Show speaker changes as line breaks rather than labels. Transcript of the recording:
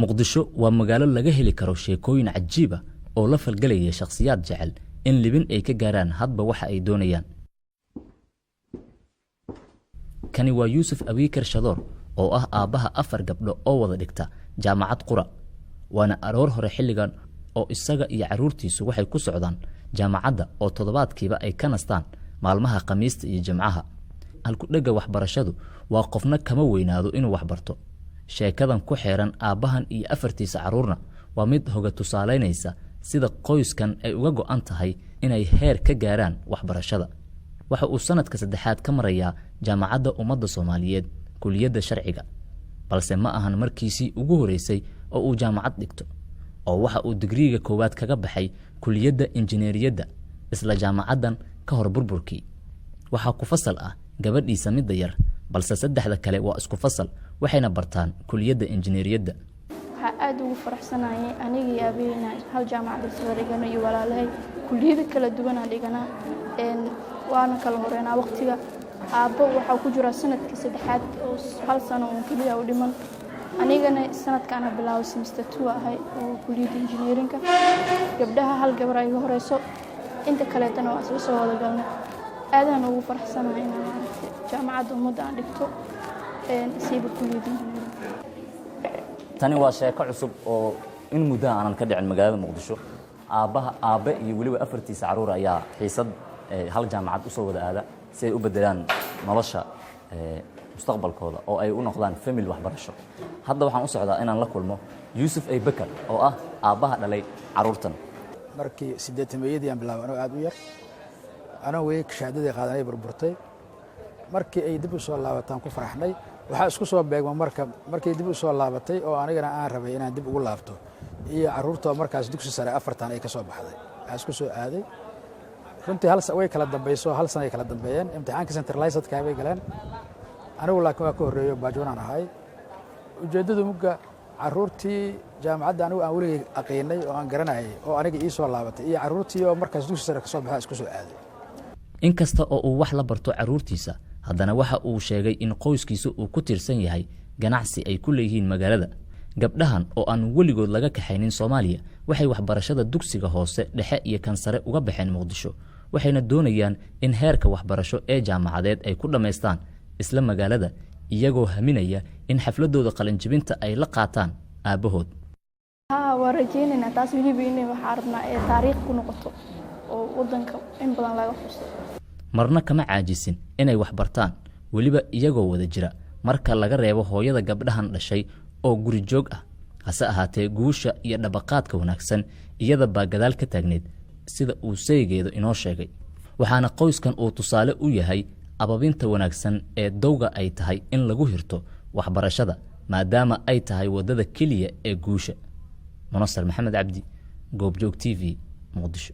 Muqdisho waa magaalo laga heli karo sheekooyin cajiib ah oo la falgelaya shakhsiyaad jecel in libin ay ka gaaraan hadba waxa ay doonayaan. Kani waa Yuusuf Abiikar Shadoor oo ah aabbaha afar gabdho oo wada dhigta Jaamacad Qura. Waana aroor hore xilligan oo isaga iyo carruurtiisu waxay ku socdaan jaamacadda oo toddobaadkiiba ay ka nastaan maalmaha Khamiista iyo Jimcaha. Halkudhegga waxbarashadu waa "Qofna kama weynaado inuu waxbarto." Sheekadan ku xeeran aabbahan iyo afartiisa carruurna waa mid hoga tusaalaynaysa sida qoyskan ay uga go'an tahay inay heer ka gaaraan waxbarashada. Waxa uu sanadka saddexaad ka marayaa Jaamacadda Ummadda Soomaaliyeed, kuliyadda sharciga, balse ma ahan markiisii ugu horreysay oo uu jaamacad dhigto, oo waxa uu digriiga koowaad kaga baxay kuliyadda injineeriyadda isla jaamacaddan ka hor burburkii. Waxaa ku fasal ah gabadhiisa midda yar, balse saddexda kale waa isku fasal, waxayna bartaan kuliyadda injineeriyadda.
Waxaa aada ugu faraxsanayay aniga iyo aabahey inaan hal jaamacad isla dhigano iyo walaalahay. Kuliyado kala duwanaan dhiganaa, waana kala horeynaa waqtiga. Aabbo waxaa ku jira sanadkii saddexaad oo hal sano uun keliya u dhiman. Anigana sanadkaana bilaabo, semester 2 ahay oo kuliyadda engineerinka. Gabdhaha hal gabar ay iga horeyso, inta kaleetana waa isla soo wada galnay. Aadaan ugu faraxsanahay inaan, maaragtay, Jaamacadda Ummadda aan dhigto, siiba kuliyadda engineerinka.
Tani waa sheeko cusub oo in muddaha aanan ka dhicin magaalada Muqdisho. Aabbaha, aabbe iyo weliba afartiisa carruur ayaa xiisad hal jaamacad usoo wada aada si ay u beddelaan nolosha mustaqbalkooda oo ay u noqdaan family waxbarasho. Hadda waxaan u socdaa inaan la kulmo Yuusuf Aybakar oo ah aabbaha dhalay carruurtan.
Markii 80-meeyadii aan bilaabay, anoo aad u yar, anoo weli shahaadadii qaadanay, burburtay. Markii ay dib u soo laabataan ku faraxnay. Waxaa isku soo beegma marka markii dib u soo laabatay oo anigana aan rabay inaan dib ugu laabto iyo carruurtoo markaas dugsi sare afartan ay ka soo baxday, waxaa isku soo aaday runtii hal way kala dambayso, hal sana ay kala dambeeyeen. Imtixaanka centralizedka bay galeen, anigu laakiin waa ka horreeyo, batch one aan ahay. Ujeeddadu mugga carruurtii jaamacadda anigu aan weligay aqiinay oo aan garanayay oo aniga ii soo laabatay iyo carruurtii oo markaas dugsi sare ka soo baxda isku soo aaday.
Inkasta oo uu wax la barto carruurtiisa, haddana waxa uu sheegay in qoyskiisa uu ku tiirsan yahay ganacsi ay ku leeyihiin magaalada. Gabdhahan oo aan weligood laga kaxaynin Soomaaliya waxay waxbarashada dugsiga hoose, dhexe iyo kan sare uga baxeen Muqdisho, waxayna doonayaan in heerka waxbarasho ee jaamacadeed ay ku dhammaystaan isla magaalada, iyagoo haminaya in xafladooda qalinjibinta ay la qaataan aabbahood.
Haa, waa rajaynaynaa taas. Weliba inay, waxaa rabnaa ee taariikh ku noqoto oo waddanka in badan laga xuso.
Marna kama caajisin inay wax bartaan, weliba iyagoo wada jira, marka laga reebo hooyada gabdhahan dhashay oo guri joog ah. Hase ahaatee, guusha iyo dhabaqaadka wanaagsan iyada baa gadaal ka taagneyd, sida uu saygeedu inoo sheegay. Waxaana qoyskan uu tusaale u yahay ababinta wanaagsan ee dowga ay tahay in lagu hirto waxbarashada, maadaama ay tahay waddada keliya ee guusha. Munasar Maxamed Cabdi, Goobjoog TV, Muqdisho.